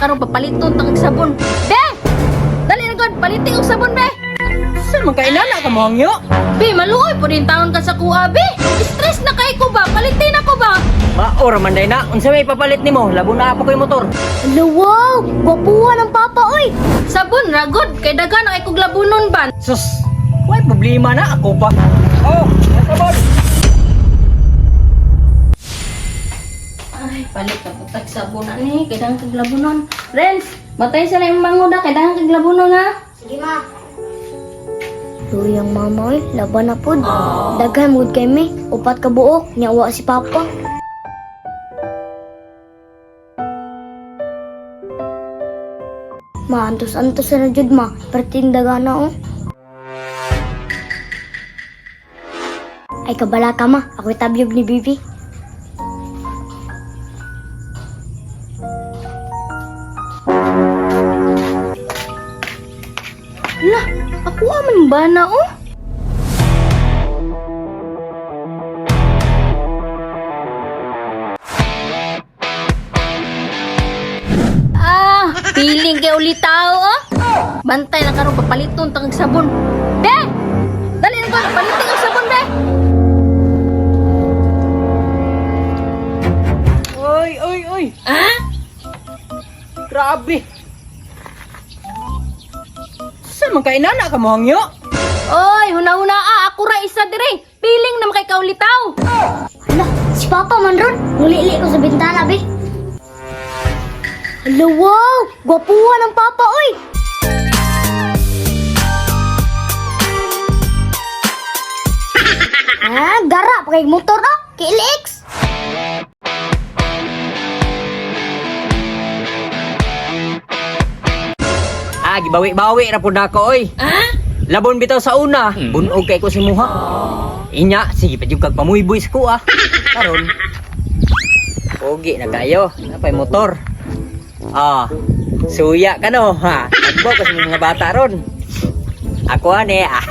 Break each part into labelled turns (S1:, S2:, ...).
S1: karon papaliton tang sabon. Be! Dali na god, palitin og sabon be.
S2: Saan man kay nana ka mo hangyo?
S1: Be, maluoy po rin taon ka sa kuha, be. Stress na kay ko ba? Palitin ako ba?
S2: Maor man day na. Unsa may papalit nimo? Labo na pa ko'y motor.
S3: Hala, wow! Gwapuhan ang papa, oy!
S1: Sabon ra god, kay daghan na kay kog labunon ba?
S2: Sus, way problema na ako pa. Oh, sabon.
S1: Ay, palit ka putag sabon ani, kay daghan kag labunon. Renz, batay sa lang mangoda kay daghan kag labunon ha.
S3: Sige, ma. Luyang mama, oy. Laban na pod. Daghan mood kay mi. Upat ka buok. Nyawa si papa. Ma, antos-antos na jud ma. Perting dagana, oh. Ay, kabala ka, ma. Ako'y tabyog ni Bibi.
S1: Lah, ako aman ba na oh? Ah, piling kay ulitaw oh. Bantay lang karon papaliton tang sabon. Be! Dali na ko, palitin ang sabon be.
S2: Oy, oy, oy.
S1: Ah?
S2: Grabe. Saan man kay nana ka mo hangyo?
S1: Oy, huna-huna ah, ako ra isa dire. Piling naman kay kaulitaw.
S3: Hala, si Papa man ron. Mulili ko sa bintana, be. Hala, wow! Gwapuhan ang Papa, oy! Ah, gara pa kay motor, oh! KLX!
S2: Ah, gibawi-bawi ra pud nako oy.
S1: Ah?
S2: Labon bitaw sa una, bunog kay ko si muha. Inya, sige pa jud kag pamuyboy sa kuha. Karon. Pogi na kayo, napay motor. Ah, suya ka no ha. Agbo kasi mga bata ron. Ako ani ah.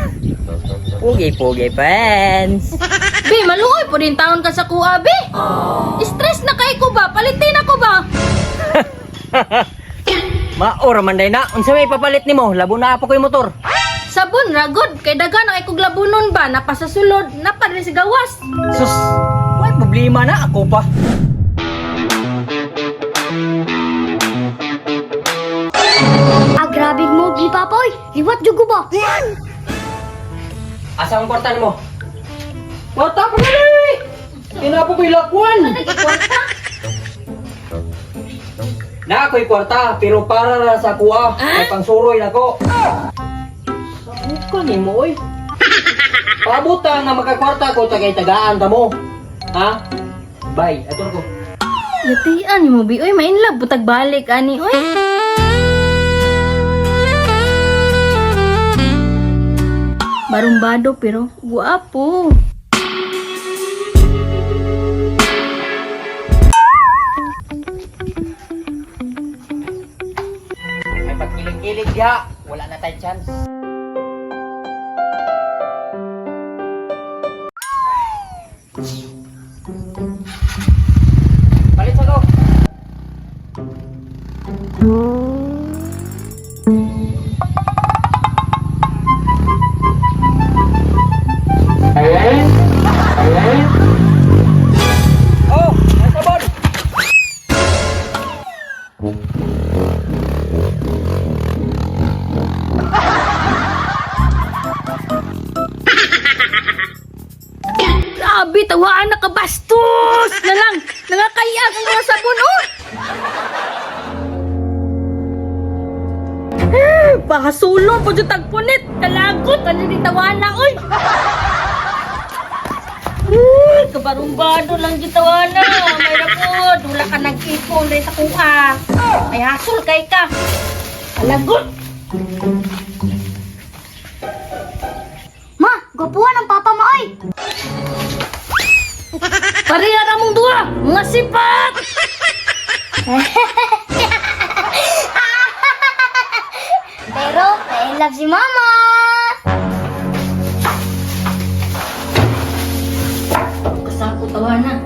S2: Pogi pogi fans.
S1: Be, maluoy po din taon ka sa kuha, be. Stress na kay ko ba? Palitin ako ba?
S2: Maor man day na, unsa may papalit nimo? Labo na pa ko'y motor.
S1: Sabon ra god, kay daghan na kay kog labunon ba? Napa sa sulod, napa rin sa gawas.
S2: Sus, way problema na ako pa.
S3: Ah, grabe mo, ni Papa, oy! Liwat jud ko ba?
S2: Asa ang kwarta nimo? Kwarta pa gali. Kinapo ko'y lakwan. Na ako'y kwarta, pero para na sa kuha. May pangsuroy na ko. Sabukan ni mo, oy. Pabuta nga makakwarta ko, tagay tagaan ta mo. Ha? Bye, ato ko.
S1: Yatian mo bi, oy, mainlove butag balik ani oy. Barumbado pero guwapo.
S2: Ay pagkilig-kilig ya, wala na tayo chance. Palit sa ko. Oh, nasa bon.
S1: Grabe, tawaan na kabastos na lang. Nangakayag ang mga sabon, oh. Eh, Pakasulong po dyan tagpunit. Kalagot, ano ni tawana, oy. Eh, kabarumbado lang dyan tawana. May rapod, wala ka nag-ipon rin sa kuha. May hasol kay ka. Kalagot.
S3: Ma, gwapuhan ang papa mo, oy!
S1: Pareha ra mong duha, mga sipat.
S3: Pero, na-inlove si mama!
S1: Kasako tawana.